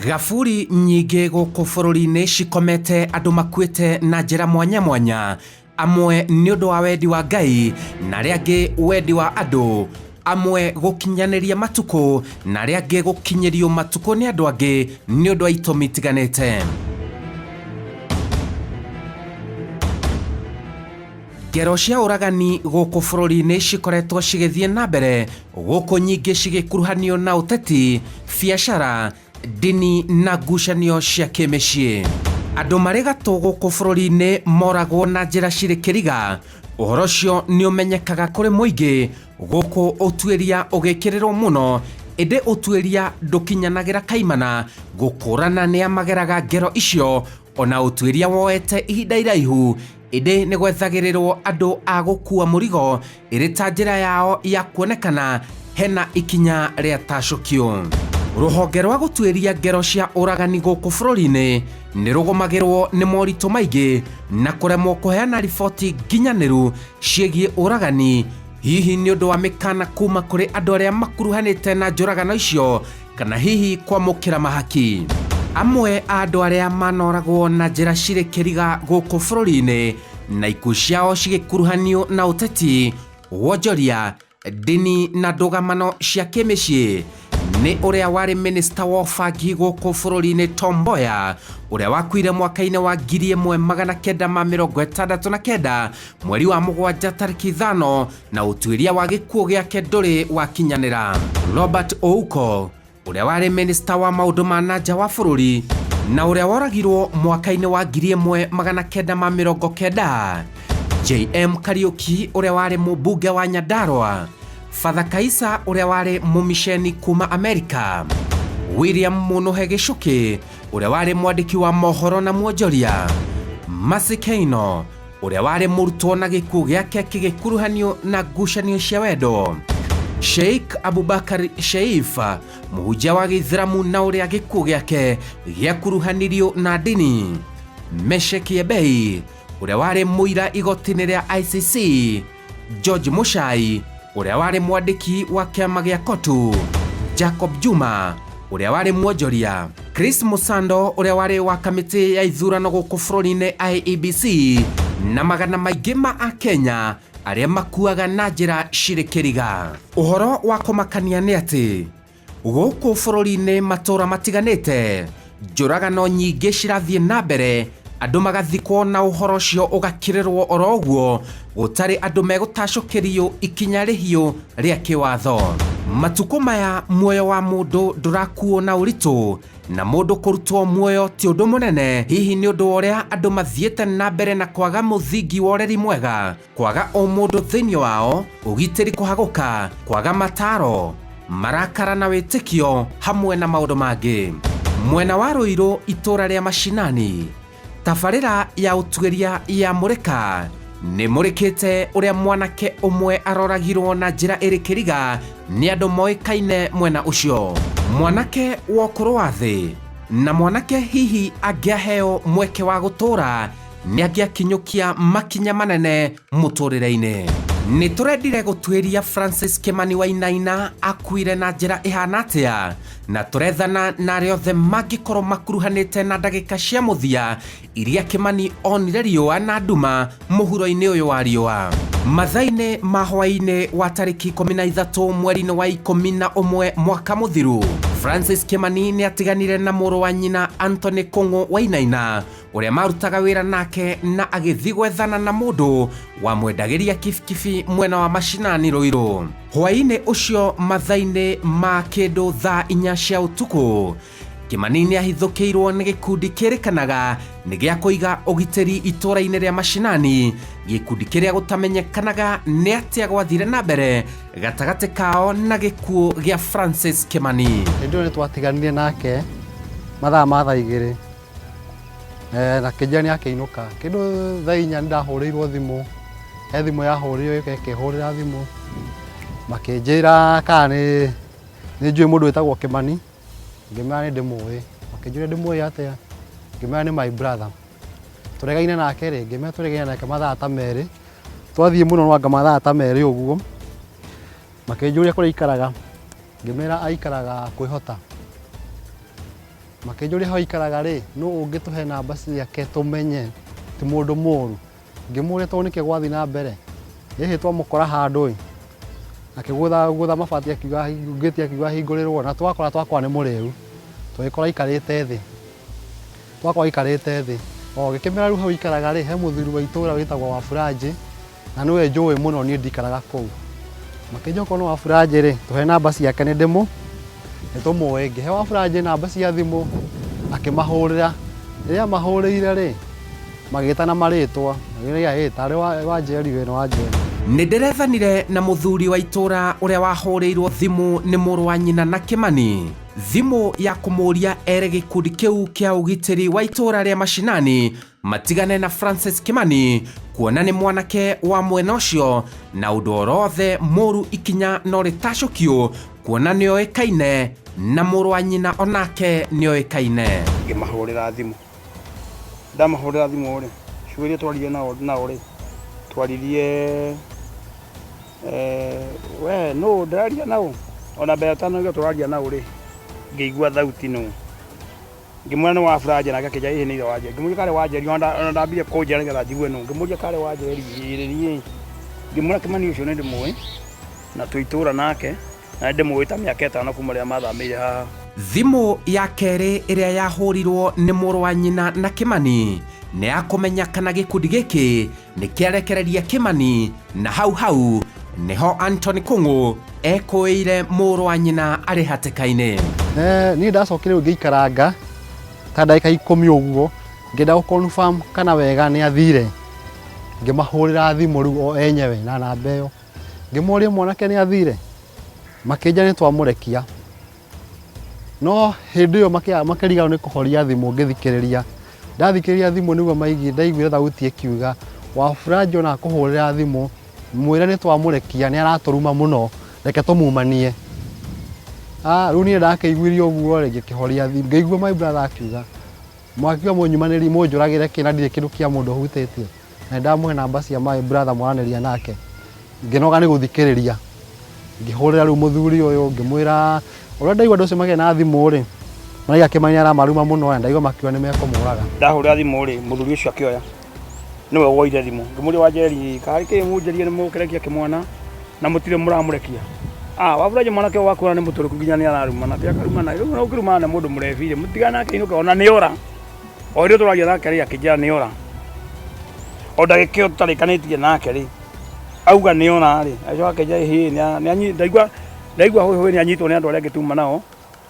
Gaburi nyingĩ gũkũ bũrũri-inĩ cikomete andũ makuĩte na njĩra mwanya mwanya, amwe nĩ ũndũ wa wendi wa Ngai na arĩa angĩ wendi wa andũ, amwe gũkinyanĩria matukũ na arĩa angĩ gũkinyĩrio matukũ nĩ andũ angĩ nĩ ũndũ wa itũmi itiganĩte. Ngero cia ũragani gũkũ bũrũri-inĩ cikoretwo cigĩthiĩ na mbere gũkũ nyingĩ cigĩkuruhanio na ũteti, biacara, ndini na ngucanio cia kĩmĩciĩ. Andũ marĩ gatũ gũkũ bũrũri-inĩ moragwo na njĩra cirĩ kĩriga. Ũhoro ũcio nĩ ũmenyekaga kũrĩ mũingĩ gũkũ ũtuĩria ũgĩkĩrĩrwo mũno, ĩndĩ ũtuĩria ndũkinyanagĩra kaimana gũkũrana nĩa mageraga ngero icio ona ũtuĩria woete ihinda iraihu ĩndĩ nĩ gwethagĩrĩrwo andũ a gũkua mũrigo ĩrĩ ta njĩra yao ya kuonekana hena ikinya rĩa tacũkio. Rũhonge rwa gũtuĩria ngero cia ũragani gũkũ bũrũri-inĩ nĩ rũgũmagĩrwo nĩ moritũ maingĩ na kũremwo kũheana riboti nginyanĩru ciĩgiĩ ũragani, hihi nĩ ũndũ wa mĩkana kuma kũrĩ andũ arĩa makuruhanĩte na njũragano icio kana hihi kwamũkĩra mahaki. Amwe a andũ arĩa manoragwo na njĩra cirĩ kĩriga gũkũ bũrũri-inĩ na ikuũ ciao cigĩkuruhanio na ũteti, wonjoria, ndini na ndũgamano cia kĩmĩciĩ nĩ ũrĩa warĩ minista wa ũbangi gũkũ bũrũri-inĩ Tom Mboya, ũrĩa wakuire mwaka-inĩ wa 1969 mweri wa 7 tarĩki 5 na ũtuĩria wa gĩkuũ gĩake ndũrĩ wakinyanĩra. Robert Ouko, ũrĩa warĩ minista wa maũndũ ma na nja wa bũrũri na ũrĩa woragirwo mwaka-inĩ wa 1990. JM Kariuki, ũrĩa warĩ mũmbunge wa Nyandarua. Father Kaisa, ũrĩa warĩ mũmiceni kuma Amerika. William Munuhe Gĩcũkĩ, ũrĩa warĩ mwandĩki wa mohoro na mwonjoria. Mercy Keino, ũrĩa warĩ mũrutwo na gĩkuũ gĩake kĩgĩkuruhanio na ngucanio cia wendo. Sheikh Abubakar Sheif, mũhunjia wa Gĩithĩramu na ũrĩa gĩkuũ gĩake gĩakuruhanirio na ndini. Meshek Yebei, ũrĩa warĩ mũira igoti-inĩ rĩa ICC. George Muchai, ũrĩa warĩ mwandĩki wa kĩama gĩa Kotu. Jacob Juma, ũrĩa warĩ mwonjoria. Chris Musando, ũrĩa warĩ wa kamĩtĩ ya ithurano gũkũ bũrũri-inĩ IEBC, na magana maingĩ ma Akenya arĩa makuaga na njĩra cirĩ kĩriga. Ũhoro wa kũmakania nĩ atĩ gũkũ bũrũri-inĩ matũũra matiganĩte njũragano nyingĩ cirathiĩ na mbere, andũ magathikwo na ũhoro ũcio ũgakĩrĩrwo oro ũguo gũtarĩ andũ megũtacũkĩrio ikinya rĩhiũ rĩa kĩwatho. Matukũ maya muoyo wa mũndũ ndũrakuo na ũritũ na mũndũ kũrutwo muoyo ti ũndũ mũnene, hihi nĩ ũndũ wa ũrĩa andũ mathiĩte na mbere na kwaga mũthingi wa ũreri mwega, kwaga ũmũndũ thĩinĩ wao, ũgitĩri kũhagũka, kwaga mataro, marakara na wĩtĩkio hamwe na maũndũ mangĩ. Mwena wa Ruiru itũra rĩa Mashinani, tabarĩra ya ũtuĩria ya Mũrĩka nĩ mũrĩkĩte ũrĩa mwanake ũmwe aroragirwo na njĩra ĩrĩ kĩriga nĩ andũ moĩkaine mwena ũcio. Mwanake wa ũkũrũ wa thĩ na mwanake hihi angĩaheo mweke wa gũtũra nĩ angĩakinyũkia makinya manene mũtũrĩre-inĩ. Nĩ tũrendire gũtuĩria Francis Kimani Wainaina akuire na njĩra ĩhana atĩa, na tũrethana na arĩa othe mangĩkorwo makuruhanĩte na ndagĩka cia mũthia iria Kimani onire riũa na nduma mũhuro-inĩ ũyũ wa riũa. Mathaa-inĩ ma hwaĩ-inĩ wa tarĩki 13 mweri-inĩ wa 11 mwaka mũthiru, Francis Kimani nĩ atiganire na mũrũ wa nyina Anthony Kũng'ũ Wainaina ũrĩa marutaga wĩra nake na agĩthiĩ gwethana na mũndũ wamwendagĩria kibikibi mwena wa Mashinani Ruiru. Hwaĩ-inĩ ũcio mathaa-inĩ ma kĩndũ thaa 4 cia ũtukũ, Kimani nĩ ahithũkĩirwo nĩ gĩkundi kĩrĩkanaga nĩ gĩa kũiga ũgitĩri itũũra-inĩ rĩa Mashinani, gĩkundi kĩrĩa gũtamenyekanaga nĩ atĩa gwathire na mbere gatagatĩ kao na gĩkuũ gĩa Francis Kimani. Hĩndĩ ĩyo nĩ twatiganire nake mathaa ma thaa 2 na kĩnjĩra nĩ akĩinũka. Kĩndũ thaa 4 nĩ ndahũrĩirwo thimũ, he thimũ yahũrire ĩkĩhũrĩra thimũ makĩnjĩra kana nĩ njũĩ mũndũ wĩtagwo Kĩmani, ngĩmera nĩ ndĩmũĩ. Makĩnjũria ndĩmũĩ atĩa, ngĩmera nĩ my brother. Tũregaine nake rĩ, ngĩmera tũregaine nake mathaa ta 2, twathiĩ mũno no anga mathaa ta 2 ũguo. Makĩnjũria kũrĩa aikaraga, ngĩmera aikaraga Kwĩhota. Makĩnjũria hau aikaraga rĩ, nũ ũngĩtũhe namba ciake tũmenye ti mũndũ mũru. Ngĩmũria tondũ nĩkĩ gwathiĩ na mbere, ĩhĩ twamũkora handũ ĩ, akĩgũtha gũtha mabati akiuga ngĩti akiuga hingũrĩrwo na twakora twakora nĩ mũrĩu. Tũgĩkora aikarĩte thĩ, twakora aikarĩte thĩ. O ngĩkĩmera rĩu hau aikaraga rĩ, he mũthuri wa itũra wĩtagwo Waburanjĩ na nĩwe njũĩ mũno niĩ ndikaraga kũu. Makĩnjĩra okorwo nĩ Waburanjĩ rĩ, tũhe namba ciake nĩ ndĩmũ nĩ tũmũĩ. Ngĩhe Waburanjĩ namba cia thimũ akĩmahũrĩra. Rĩrĩa amahũrĩire rĩ, magĩtana marĩtwa, makĩmenya ĩ tarĩ Wanjeri wĩ nĩ Wanjeri. Nĩ ndĩrethanire na mũthuri wa itũra ũrĩa wahũrĩirwo thimũ nĩ mũrũ wa nyina na Kĩmani, thimũ ya kũmũria ere gĩkundi kĩu kĩa ũgitĩri wa itũra rĩa Mashinani matigane na Francis Kimani kuona nĩ mwanake wa mwena ũcio na ũndũ orothe mũru ikinya no rĩtacũkio kuona nĩoĩkaine na mũrũ wa nyina onake nĩoĩkaine. Ngĩmahũrĩra thimũ, ndamahũrĩra thimũ rĩ, ciugo iria twaririe nao nao rĩ, twaririe we nũ ndĩraria nao, ona mbere ũtanauga tũraria nao rĩ, ngĩigua thauti nũ. Ngĩmwĩra nĩ Wafranji nake akĩnjĩra ĩĩ nĩ ithe Wanjeri. Ngĩmũria karĩ Wanjeri ona ndambire kũnjĩra nĩgetha njigue nũ. Ngĩmũria karĩ Wanjeri ĩĩ nĩ niĩ. Ngĩmwĩra Kĩmani ũcio nĩ ndĩmũĩ na twĩ itũra nake na nĩ ndĩmũĩ ta mĩaka ĩtano kuma rĩrĩa mathamĩire haha. Thimũ ya kerĩ ĩrĩa yahũrirwo nĩ mũrũ wa nyina na Kĩmani nĩ ya kũmenya kana gĩkundi gĩkĩ nĩ kĩarekereria Kĩmani na hau hau nĩho Anthony Kũng'ũ ekũĩire mũrũ wa nyina arĩ hatĩka-inĩ. Niĩ ndacokire rĩu ngĩikaranga ta ndagĩka 10 ũguo ngĩenda gũ confirm kana wega nĩ athire. Ngĩmahũrĩra thimũ rĩu o enyewe na namba ĩyo, ngĩmoria mwanake nĩ athire, makĩnjĩra nĩ twamũrekia. No hĩndĩ ĩyo makĩriganĩrwo nĩ kũhoria thimũ ngĩthikĩrĩria. Ndathikĩrĩria thimũ nĩguo ndaiguire thauti ĩkiuga Wafranji ona akũhũrĩra thimũ mwĩre nĩ twamũrekia nĩ aratũruma mũno reke tũmumanie. Rĩu niĩ ndakĩiguire ũguo rĩ, ngĩkĩhoria thimũ, ngĩigua my brother akiuga mwakiuga mũnyumanĩrie mũnjũragĩre kĩ na ndirĩ kĩndũ kĩa mũndũ hutĩtie. Na nĩndamũhe namba cia my brother mwaranĩria nake. Ngĩnoga nĩ gũthikĩrĩria, ngĩhũrĩra rĩu mũthuri ũyũ ngĩmwĩra ũrĩa ndaigua andũ acio makĩaria na thimũ rĩ, marauga Kĩmani nĩaramaruma mũno na ndaigua makiuga nĩmekũmũraga. Ndahũrĩra thimũ rĩ, mũthuri ũcio akĩoya, nĩwe woire thimũ. Ngĩmũria Wanjeri, karĩ kĩ mũnjĩrire nĩ mũkũrekia kĩmwana na mũtirĩ mũramũrekia? Ah, Waburaji mwanake ũyũ waku nĩ mũtũrĩku nginya nĩ ararumana. Atĩ akarumana, rĩu ũkĩrumana na mũndũ mũrebi rĩ, mũtigane nake ainũke ona nĩ ora. O rĩrĩa tũraria nake rĩ, akĩnjĩra nĩ ora. O ndagĩka ĩyo tũtarĩkanĩtie nake rĩ, auga nĩ ora rĩ, agĩcoka akĩnjĩra ĩhĩ ndaigua ndaigua hũĩ hũĩ nĩ anyitwo nĩ andũ arĩa angĩ tuma nao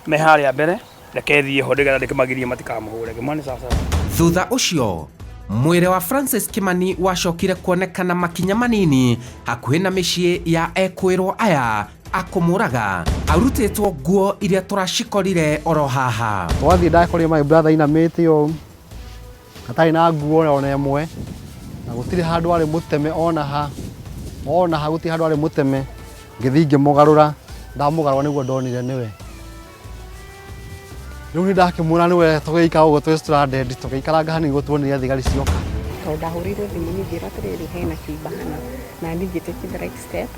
me harĩa mbere, reke thiĩ ho nĩgetha ndĩkĩmagirie matikamũhũre. Ngĩmwĩra nĩ sawa sawa. Thutha ũcio mwĩrĩ wa Francis Kimani wacokire kuonekana makinya manini hakuhĩ na mĩciĩ ya ekũĩrwo aya akũmũraga arutĩtwo nguo iria tũracikorire oro haha. Twathiĩ ndakorire my brother ainamĩte ũũ atarĩ na nguo ona ĩmwe na gũtirĩ handũ arĩ mũteme ona ha, ona ha gũtirĩ handũ arĩ mũteme. Ngĩthiĩ ngĩmũgarũra, ndamũgarũra nĩguo ndonire nĩwe. Rĩu nĩ ndakĩmuona nĩwe tũgĩikara ũguo twĩ stranded, tũgĩikaranga hanini nĩguo tuonire thigari cioka. Tondũ ndahũrĩirwo thimũ niĩ ngĩrwo atĩrĩrĩ hena kĩimba hana na niĩ ngĩ take the right step.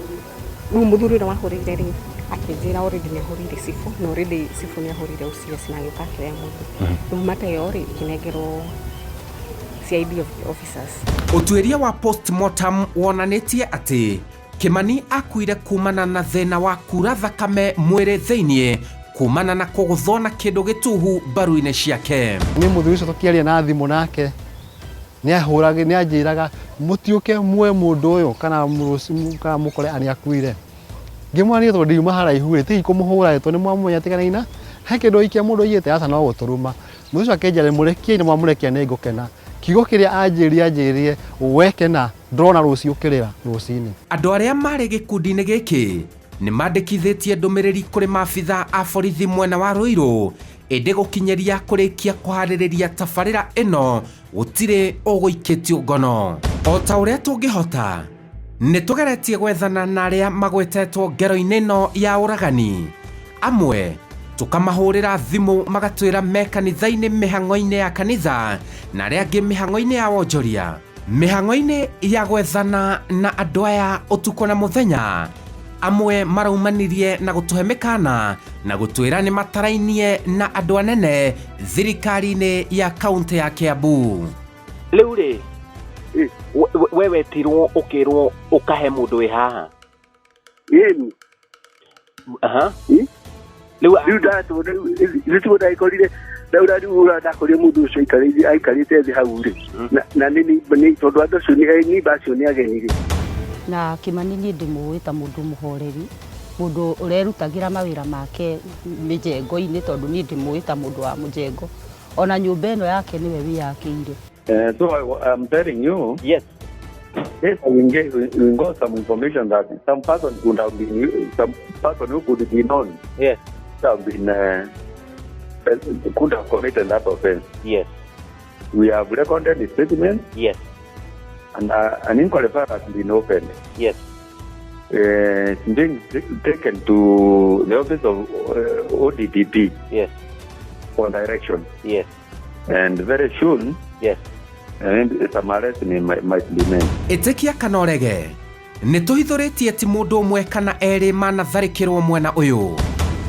Rĩu mũthuri ũrĩa wahũrĩire rĩ akĩnjĩra already nĩ ahũrĩire cibũ na already cibũ nĩ ahũrĩire OCS na agĩũka akĩoya mũndũ. Rĩu mata ĩyo rĩ ĩkĩnengerwo CID officers. Ũtuĩria wa postmortem wonanĩtie atĩ Kimani akuire kumana na thĩna wa kura thakame mwĩrĩ thĩinĩ kumana na kũgũthwo na kĩndũ gĩtuhu mbaru-inĩ ciake. Niĩ mũthuri ũcio tũkĩaria na thimũ nake nĩ anjĩraga mũtiũke muoe mũndũ ũyũ kana kana mũkore nĩ akuire. Ngĩmwĩra niĩ tondũ ndiuma haraihu rĩ, tigai kũmũhũra tondũ nĩ mwamũmenya tiganai he kĩndũ gĩkia mũndũ aigĩte aca no gũtũruma. Mũthuri ũcio akĩnjĩra mũrekiei na mwamũrekia nĩ ngũkena. Kiugo kĩrĩa anjĩrire anjĩrire we kena ndĩrona rũciũ ũkĩrĩra rũcinĩ. Andũ arĩa marĩ gĩkundi-inĩ gĩkĩ nĩ mandĩkithĩtie ndũmĩrĩri kũrĩ maabitha a borithi mwena wa Ruiru, ĩndĩ gũkinyĩria kũrĩkia kũharĩrĩria tabarĩra ĩno gũtirĩ ũgũikĩtio ngono. O ta ũrĩa tũngĩhota, nĩ tũgeretie gwethana na arĩa magwetetwo ngero-inĩ ĩno ya ũragani. Amwe tũkamahũrĩra thimũ magatwĩra me kanitha-inĩ mĩhang'o-inĩ ya kanitha na arĩa angĩ mĩhang'o-inĩ ya wonjoria. Mĩhang'o-inĩ ya gwethana na andũ aya ũtukũ na mũthenya, Amwe maraumanirie na gũtũhe mĩkana na gũtwĩra nĩ matarainie na andũ anene thirikari-inĩ ya kaunti ya Kiambu. Rĩu rĩ, we wetirwo ũkĩrwo ũkahe mũndũ wĩ haha? Ĩni. Aha. Rĩu rĩu ndatwo rĩu ndagĩkorire rĩu rĩu ũrĩa ndakorire mũndũ ũcio aikarĩte thĩ hau rĩ, na nĩ tondũ andũ acio nĩ acio nĩ ageni rĩ. Na Kimani niĩ ndĩmũĩ ta mũndũ mũhoreri, mũndũ ũrerutagĩra mawĩra make mĩjengo-inĩ, tondũ niĩ ndĩmũĩ ta mũndũ wa mũjengo, ona nyũmba ĩno yake nĩwe wĩyakĩire. So I'm telling you, yes, yes, we got some information that some person could have been, some person who could be known, yes, have been, could have committed that offense. Yes, we have recorded the statement. Yes, and an inquiry has been opened. Yes, it's being taken to the office of ODPP. Yes, for direction. Yes, and very soon. Yes, and some arrest might be made. Ĩtĩkia kana ũrege, nĩ tũhithũrĩtie ti mũndũ ũmwe kana erĩ manatharĩkĩrwo mwena ũyũ,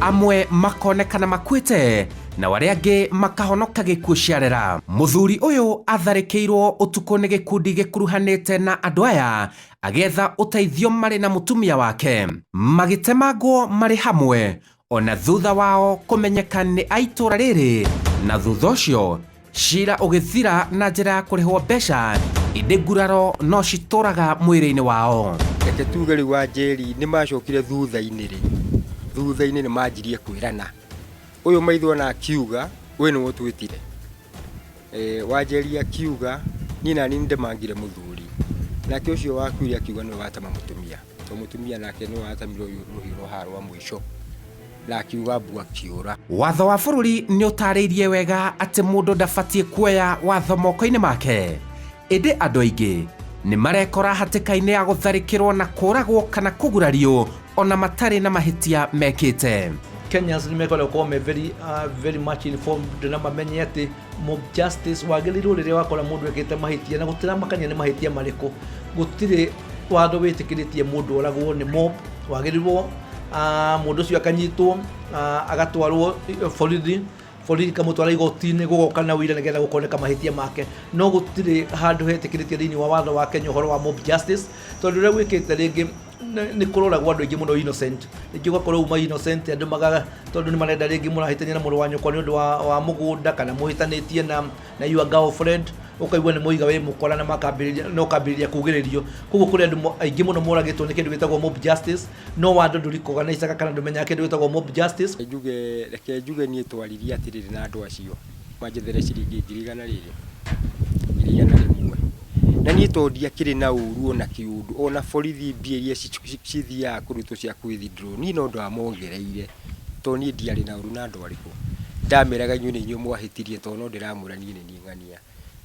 amwe makonekana makuĩte na arĩa angĩ makahonoka gĩkuũ ciarera. Mũthuri ũyũ atharĩkĩirwo ũtukũ nĩ gĩkundi gĩkuruhanĩte na andũ aya agĩetha ũteithio marĩ na mũtumia wake, magĩtemangwo marĩ hamwe ona thutha wao kũmenyeka nĩ a itũũra rĩrĩ, na thutha ũcio cira ũgĩthira na njĩra ya kũrĩhwo mbeca, ĩndĩ nguraro no citũraga mwĩrĩ-inĩ wao. Reke tuge rĩu Wanjeri nĩ macokire thutha-inĩ rĩ, thutha-inĩ nĩ manjirie kwĩrana ũyũ maitho na akiuga ũyũ nĩwe ũtwĩtire. Wanjeri akiuga niĩ na niĩ ndemangire mũthuri, nake ũcio wakuire akiuga nĩwe watema mũtumia, to mũtumia nake nĩwe watemire rũhiũ rwa haha rwa mũico, na akiuga mbu akiũra. Watho wa bũrũri nĩ ũtarĩirie wega atĩ mũndũ ndabatiĩ kuoya watho moko-inĩ make, ĩndĩ andũ aingĩ nĩ marekora hatĩka-inĩ ya gũtharĩkĩrwo na kũragwo kana kũgurario ona matarĩ na mahĩtia mekĩte. Kenyans nĩ mekwenda gũkorwo me very, very much informed na mamenye atĩ mob justice wagĩrĩirwo rĩrĩa wakora mũndũ ekĩte mahĩtia, na gũtiramakania nĩ mahĩtia marĩkũ, gũtirĩ watho wĩtĩkĩrĩtie mũndũ oragwo nĩ mob. Wagĩrĩirwo mũndũ ũcio akanyitwo, agatwarwo borithi, borithi kamũtwara igoti-inĩ, gũgoka na ũira nĩgetha gũkoneka mahĩtia make. No gũtirĩ handũ hetĩkĩrĩtie thĩinĩ wa watho wa Kenya ũhoro wa mob justice, tondũ ũrĩa gwĩkĩte rĩngĩ nĩ kũroragwo andũ aingĩ mũno innocent, rĩngĩ ũgakorwo uma innocent andũ magaga tondũ nĩ marenda rĩngĩ mũrahĩtania na mũrũ wa nyũkwa nĩ ũndũ wa mũgũnda, kana mũhĩtanĩtie na your girlfriend, ũkaigua nĩ mũiga wĩ mũkora na makambĩrĩria no kambĩrĩria kugĩrĩrio. Koguo kũrĩ andũ aingĩ mũno moragĩtwo nĩ kĩndũ gĩtagwo mob justice, no watho ndũrikoganaicaga kana ndũmenyaga kĩndũ gĩtagwo mob justice. Njuge reke njuge niĩ twaririe atĩrĩrĩ na andũ acio manjethere ciringi 100,000 rĩrĩ, 100,000, na niĩ tondũ ndiakĩrĩ na ũru ona kĩũndũ, ona borithi mbia iria cithiaga kũrutwo cia kũ-withdraw niĩ no ndamongereire, tondũ niĩ ndiarĩ na ũru na andũ arĩkũ. Ndameraga inyuĩ nĩ inyuĩ mwahĩtirie, tondũ no ndĩramwĩra niĩ nĩ niĩ ng'ania.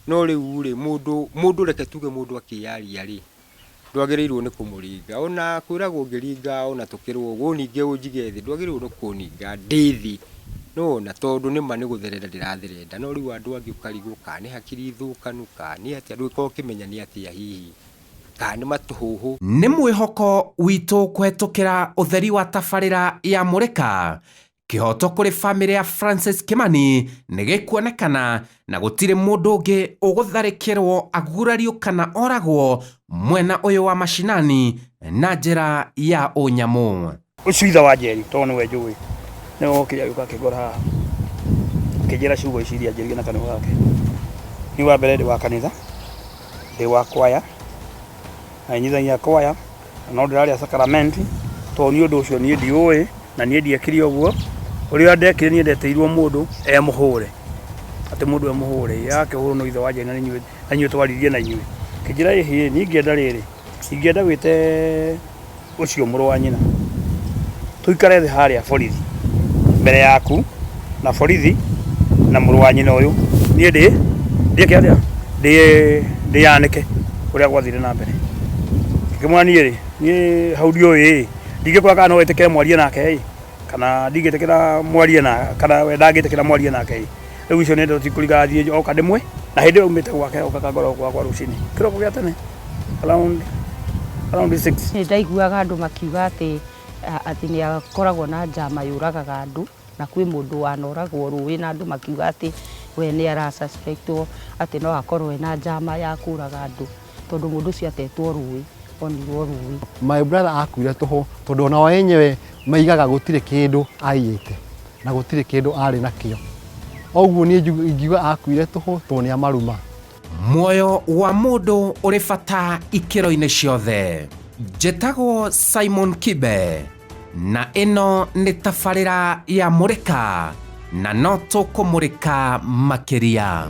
No rĩu rĩ, mũndũ reke tuge mũndũ akĩyaria rĩ, ndwagĩrĩirwo nĩ kũmũringa, ona kwĩragwo ũngĩringa ona tũkĩrwo ũguo ningĩ ũnjige thĩ, ndwagĩrĩirwo nĩ kũninga ndĩ thĩ, nĩwona, tondũ nĩma nĩ gũtherera ndĩratherenda. No rĩu andũ angĩ ũkarigwo kana nĩ hakiri thũkanu, kana nĩ atĩa, ndũgĩkorwo ũkĩmenya nĩ atĩa hihi, kana nĩ matũhũhũ. Nĩ mwĩhoko witũ kũhetũkĩra ũtheri wa tabarĩra ya Mũrĩka, kĩhoto kũrĩ bamĩrĩ ya Francis Kimani nĩ gĩkuonekana na gũtirĩ mũndũ ũngĩ ũgũtharĩkĩrwo, agurario kana oragwo mwena ũyũ wa mashinani na njĩra ya ũnyamũ. Ũcio ithe wa Njeri tondũ nĩwe njũĩ, nĩwe wokire agĩũka akĩngora haha akĩnjĩra ciugo ici iria anjĩrire na kanua gake. Niĩ wa mbere ndĩ wa kanitha, ndĩ wa kwaya, na nyithagia kwaya, na no ndĩrarĩa sakramenti, tondũ niĩ ũndũ ũcio niĩ ndiũĩ na niĩ ndiekire ũguo. Ũrĩa ndekire niĩ ndetĩirwo mũndũ emũhũre, atĩ mũndũ emũhũre, yakĩhũrwo no ithe wa Njeri na inyuĩ twaririe na inyuĩ. Kĩnjĩra ĩhĩ, niĩ ingĩenda rĩrĩ, ingĩenda wĩte ũcio mũrũ wa nyina, tũikare thĩ harĩa borithi mbere yaku na borithi na mũrũ wa nyina ũyũ, niĩ ndĩke atĩa, ndĩyanĩke ũrĩa gwathire na mbere. Ngĩmwĩra niĩ rĩ, niĩ hau ndiũĩ, ndingĩkora kana no wĩtĩkĩre mwarie nake ĩ, kana ndingĩtĩkĩra mwarie na kana we ndangĩtĩkĩra mwarie nake ĩ. Rĩu icio nĩ ndeto cikũringaga thiĩ oka ndĩmwe, na hĩndĩ ĩyo aumĩte gwake oka kangora gwakwa rũcinĩ kĩroko gĩa tene around 6. Nĩ ndaiguaga andũ makiuga atĩ Atĩ nĩ akoragwo na njama yũragaga andũ, na kwĩ mũndũ wanoragwo rũĩ na andũ makiuga atĩ we nĩ ara suspectwo atĩ no akorwo ena njama ya kũraga andũ, tondũ mũndũ ũcio atetwo rũĩ, onirwo rũĩ. My brother akuire tũhũ tondũ ona o enyewe maigaga gũtirĩ kĩndũ aiyĩte na gũtirĩ kĩndũ arĩ nakĩo. Ũguo niĩ ingiuga akuire tũhũ tondũ nĩ amaruma. Muoyo wa mũndũ ũrĩ bata ikĩro-inĩ ciothe. Njĩtagwo Simon Kibe na ĩno nĩ tabarĩra ya Mũrĩka na no tũkũmũrĩka makĩria.